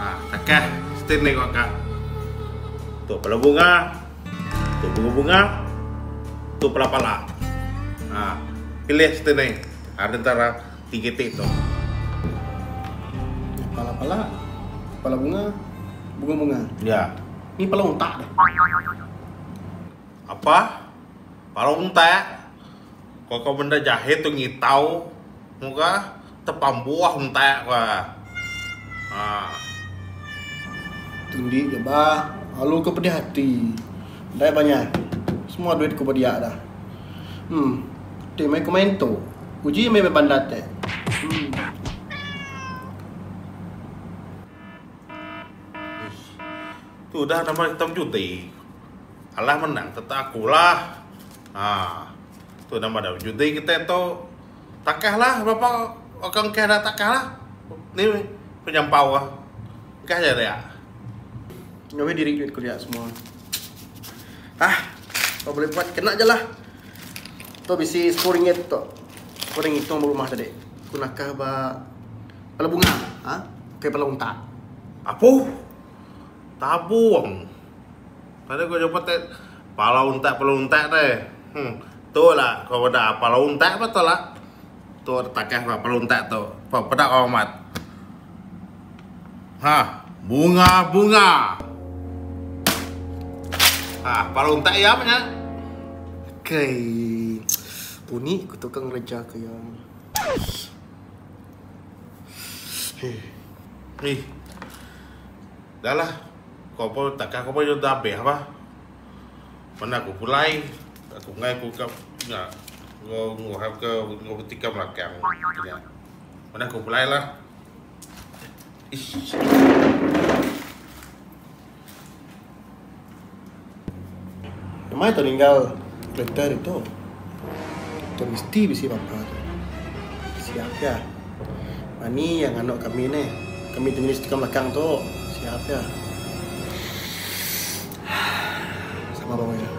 Ha, takah stin ni kau kak. Tu pala bunga. Tu bunga-bunga. Tu pala-pala. Ha, pilih stin ni. Ada antara tiga tik tu. Pala-pala. Pala bunga. Bunga-bunga. Ya. Ni pala untak deh. Apa? Pala untak? Kau kau benda jahit tu ngitau muka tepambuah untak kau. Ha. Tundi je bah. Lalu kau pedih hati. Dai banyak. Semua duit ku bediak dah. Hmm. Ti mai ku main tu. Uji mai bebandat te. Hmm. Tu dah nama kita berjudi. Alah menang tetap aku lah. Ha. Tu nama dah berjudi kita tu. Takah lah berapa orang kah dah takah lah. Ni penyampau lah. Kah je dia. Ngawe diri duit kuliah semua. Ah, kau boleh buat kena je lah. Tu bisi sepuluh ringgit tu. Kau dah ngitung ba rumah tadi. Ku nakah ba pala bunga. Ha? Ukai pala untak. Apuh. Tabung. Tadi ku jumpa te pala untak pala untak te. Hmm. Tu lah kau peda pala untak pa tu lah. Tu takah ba pala untak tu. Pa peda kau amat. Ha, bunga-bunga. Ha, pala untak iya nya. Kai. Puni ku tukang ngereja ke iya. Heh. Ih. Dah lah. Kau pun takkan kau pun dah habis apa. Mana aku pulai. Aku ngai aku ke nya. Kau nguhap ke kau betikam belakang. Nya. Mana aku pulai lah. Ish. Nyamai tau ninggal kereta ditu. Tu mesti bisi bapa tu. Siap ya. Mani yang nganu kami neh. Kami tu jenis tukang belakang tu. Siap ya. Sama bapa ya.